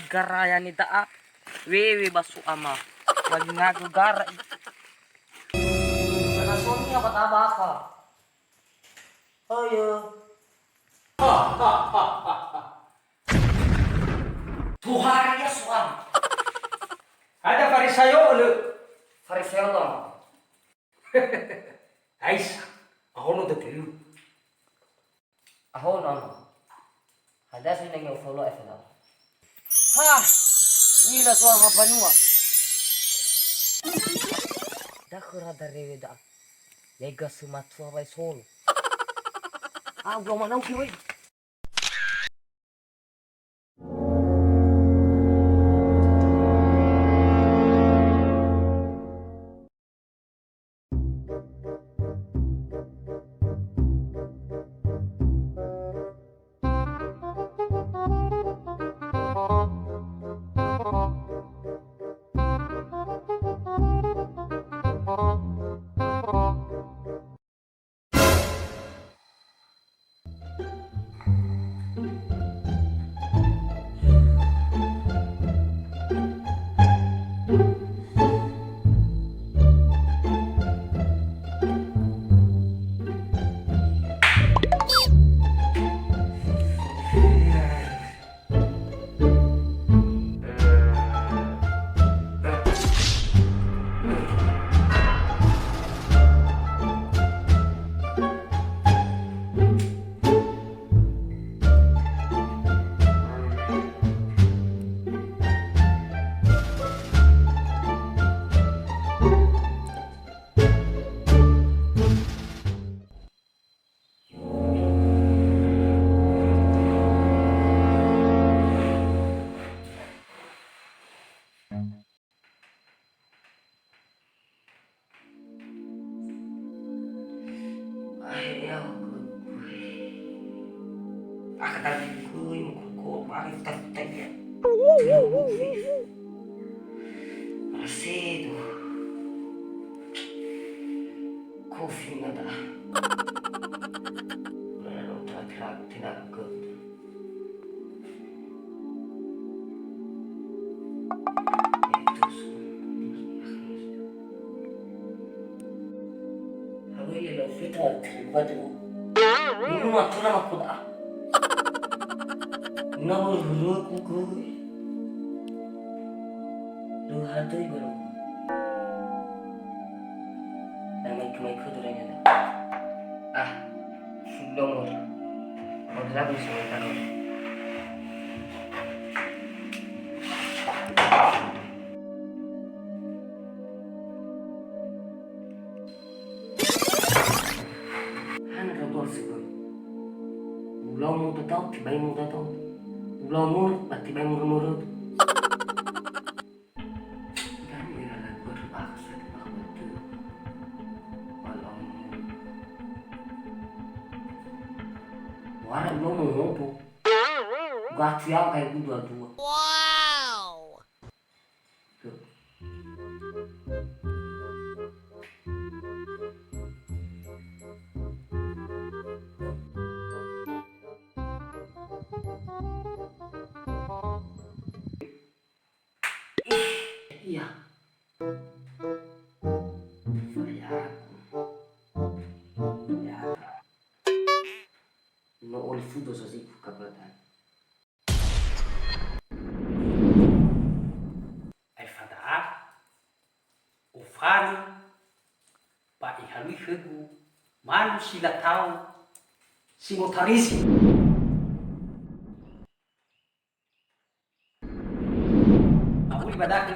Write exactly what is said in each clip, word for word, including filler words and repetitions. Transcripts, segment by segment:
Garaya ni da'a, wewe ba su'ama. Lagi ngagu gara. Ana suami apa tabaka? Ayo. Tuharia su'ama. Ada Farisaio lö? Farisaio lö. Aisa, ahono dödöu. Ahono, ano. Hadia si nenge ufolo efela. Ha! Nila soal hapanua. Dakhöra darewe da'a. Yaiga sematua wae solo. Ah, udah mana uki wai. Akhirnya aku akatagikui mukoko mari futa-futa ia. Rasedo. Kofi nada. Mana lo trak-trak tinagöt. Hallo, ihr lautet halt über den Nur matura makuda. Na huru-huruku gui. Lu hatui baru. Na mai kemai kudu ranya. Ah. Sudongo. Moderator sementara. Hana gabor seboi. Ulau mau tatau, tibai mau tatau. Ulau mau, tibai mau mau. Kami ira lagu berbahasa di Bahutu. Walau wara lo mo ngopo. Gatu ya kai ku dua-dua. Wow. Tuh. Ih, iya. Saya. Ya. No oli fudo sasiku kabratan. Aefa da'a, ofari ba ihalui khögu manu si latau si motarisi. Awuli ba da'e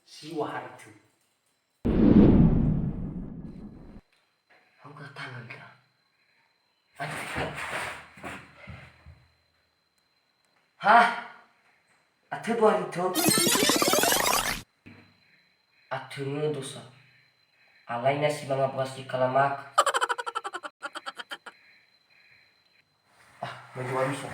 siwa hari tu. Hauka tangan ka. Hah? Atö dua hari tu. Atö ngö dosa. Alaina si manga buasi kalamak. Ah, baju habis ya.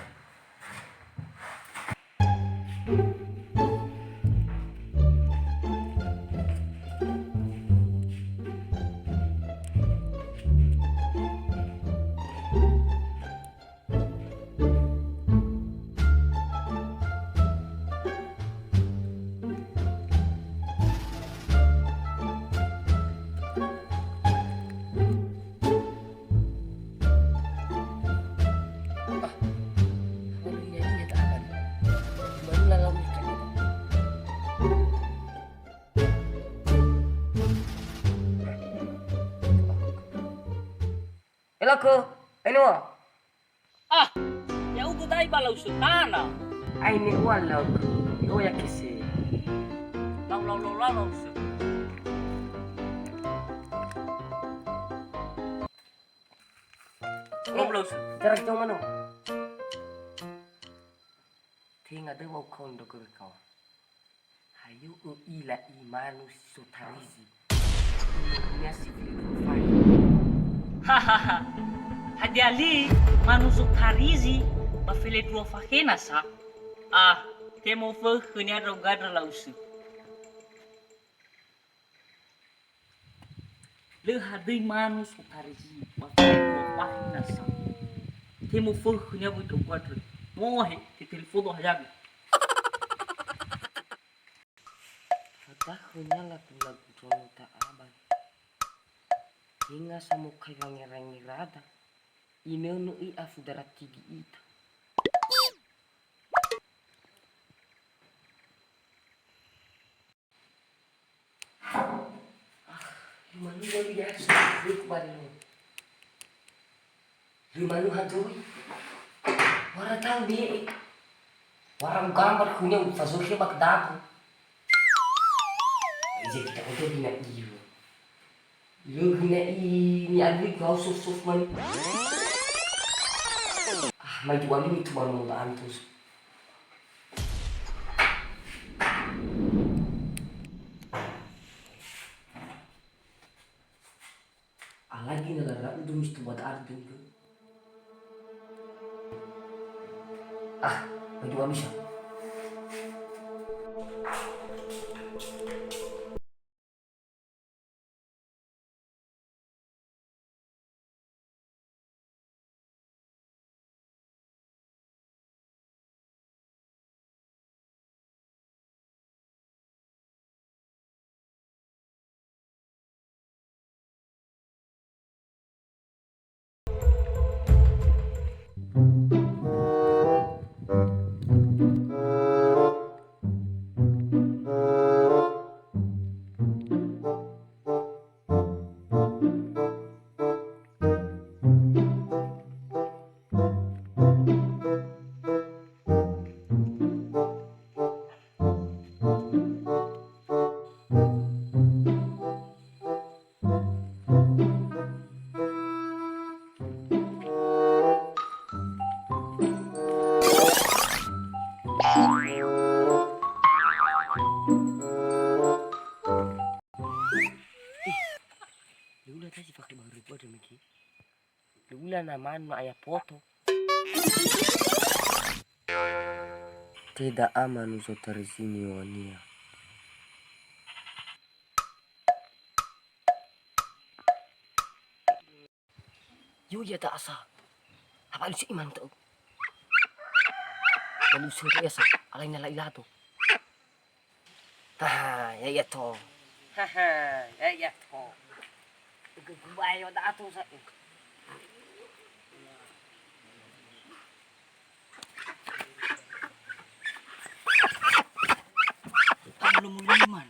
Elako, ainoa. Ah, ya'ugö da'i ba lau sutana. Aine ua lau, io ya kese. Lau, lau, lau, lau, lau su. Lau, lau su. Jarak jauh mana? Tenga döwau kau ndrögö kawa. Hayu ö'ila i manu si so tarizi. Ina si fili dua fahe. Hahaha. Hadia li manu so tarizi ba fele dua fahena sa? Ah, te mofökhö niha ndra'ugö andrö lau sö. Lö hadöi manu so tarizi ba fele dua fahena sa. Te mofökhö niha wöi ndra'ugö andrö. Mohe, te telefono hayabi. Fadakhö nyala gula-gula nota aban. Tenga sa mokai wangera-ngerada, inönö i afu dara tigi ita. Ah, lima lima dia sudah balik. Lima lima hadoi. Wara tau me'e. Wara ugambar khönia ufazohia ba kedaku. Ije kita udah bina iyo. Iyo gina i ni adui kau sof-sof man. Ah, mai dua lima itu baru mau tak antus. Alagi na lara udu mistu buat ardun tu. Ah, baju bisa. Ih, ya udah tadi pakai baru buat demikian. Lula na manu aya poto. Te da'a manu so tarisini yowania. Yo ya da'a sa. Apa lu si iman tau? Lalu so ya sa. Alai na la ilato. Haha, ya'ia to. Haha, ya'ia to. Ege gubae wa da'ato sa'e. Amu lo muliman.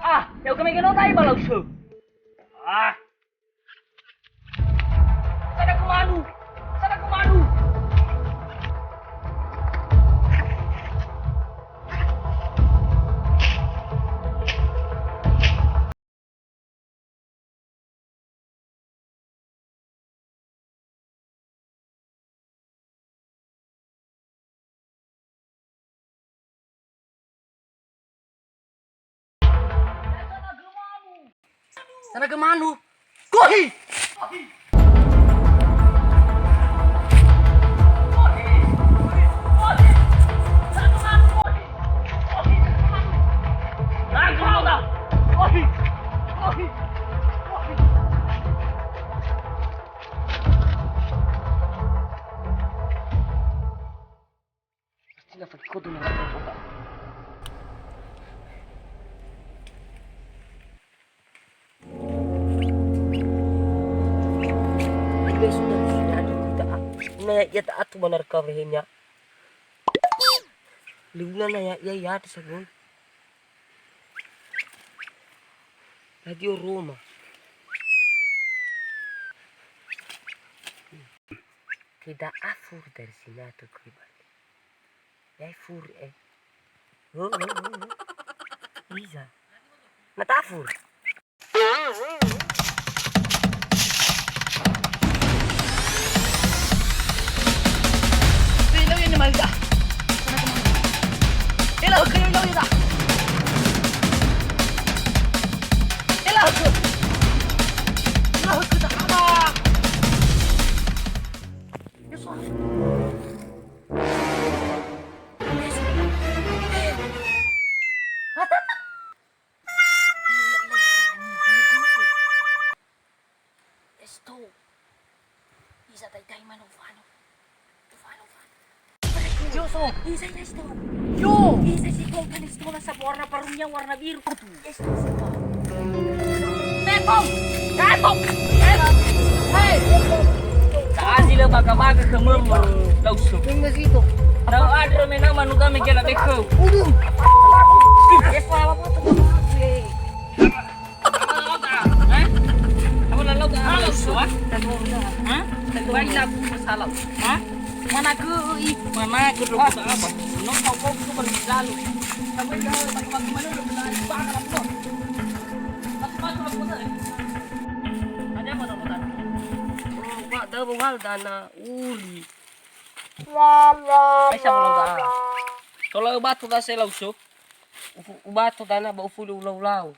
Ah, ya udah megang otai balau so. Ah. Sada kemanu! Sada kemanu! Sana ke manu. Kohi! Pasti na fakodo na fakodo. Ande sudah sudah ada kita. Una ya, ya tak atu banar kau rehenya. Luna na ya, ya, ya, ada sagoi. Radio Roma. Tidak afur dari sini atau kriban. Ya fur, eh. Oh, oh, oh, oh. Bisa. Na tafur. Esto. Isa tai-tai mano fano. Fano, fano. Yo, so. Isa, isa, esto. Yo. Isa, si kau kan esto na sa warna parungnya warna biru. Esto, esto. Teto. Teto. Hei. Ta'azi le baga-baga ke memo. Langsung. Tunggu situ. Tau adro mena manuga megela bekeu. Uduh. Esto apa foto? Hah? Apa lalau ka? Halo, Suwa? Hah? Baik, aku masalah. Hah? Mana ke, i? Mana ke, apa? No, kau, kau, kau pergi lalu. Sampai dah, bagi-bagi mana udah benar, bang, apa? Bagi-bagi apa, eh? Ada apa, apa, apa? Oh, Pak, dah bawal dana uli. Aisyah, belum dah. Kalau batu dah saya langsung. Ufu-, ubatu dana ba ufuli ulau-lau.